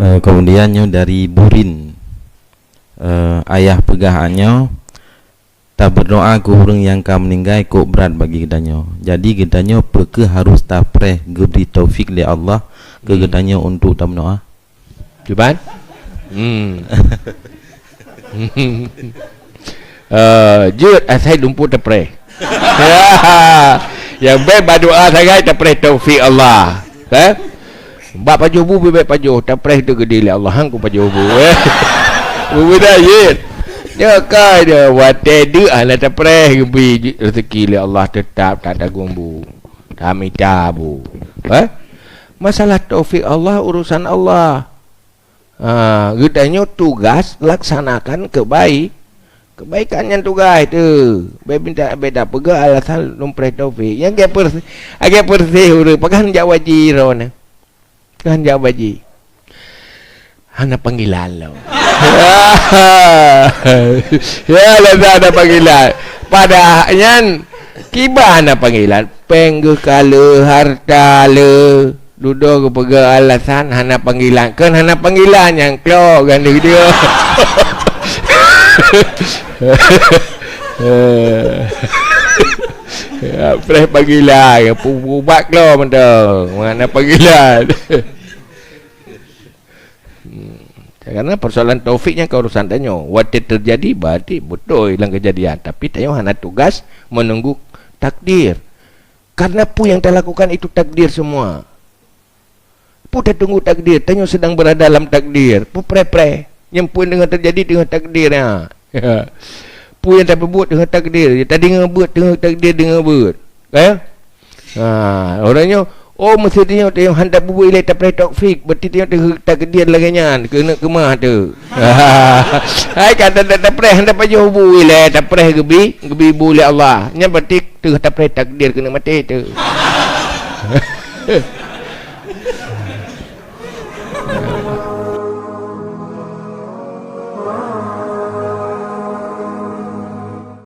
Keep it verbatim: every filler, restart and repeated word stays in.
Eh, kemudian nyoe dari Burin. Eh, ayah peugah nyoe, taberdoa keu ureuëng nyang ka meuninggai kok brat bagi geutanyoe. Jadi geutanyoe peu kheueh harus tapreh geubri taufik lé Allah keu Hmm. geutanyoe untuk taberdoa? Cuban? Hmm. Eh, jeuet asai dumpeue tapreh. Nyang bèk badoa sagai tapreh taufik Allah. Eh? Bak pajoh bu bèk pajoh, tapreh teuh geudeh lé Allah, han keu pajoh bu. Eh? Beubeda jeuet. Nyoe kai dia, watèe deuk hana tapreh geubri rezeki lé Allah, teutap tak tagong bu. Tamita bu. Eh? Masalah taufik Allah, urusan Allah. Ha, geutanyoe tugas laksanakan kebai-, kebaikan nyan tugaih teuh. Bèk minta, bèk tapeugah alasan lôn preh taufik. Nyang lagèe pers-, lagèe perséh ureuëng, pakon jak baji droeneuh. Pakon jak baji. Hana panggilan lom. Ya, alasan hana panggilan. Padahai nyan kiban hana panggilan. Pèng geuh ka le, harta le. Dudoe geupeugah alasan hana panggilan. Kon hana panggilan nyang klok gandeuh dia. Ya, preh panggilan, pu-, pubat klok mantong. Hana panggilan. Hmm. Karena persoalan taufik nyan ka urusan tanyoe. Watèe teujadi, berarti beutôi lam keujadian. Tapi tanyoe hana tugas menunggu takdir. Karena peue nyang talakukan itu takdir semua. Peue tatunggu takdir, tanyoe sedang berada dalam takdir. Peue preh-preh. Nyang peue teungoh teujadi teungoh takdir nyan. Peue nyang tapeubuet teungoh takdir. Tadeungoe beuet teungoh takdir deungoe beuet. Eh? Ha, orang nyoe, oh, meusti tanyoe, tanyoe hana peubuet ilèe tapreh taufik, berarti tanyoe teu-, takdir lagèe nyan, keuneuk keumah teuh. Hai, ka ta-, ta-, tapreh hana pajoh bu ilèe, tapreh geubi, geubi bu lé Allah. Nyan berarti teuh tapreh takdir keuneuk maté teuh.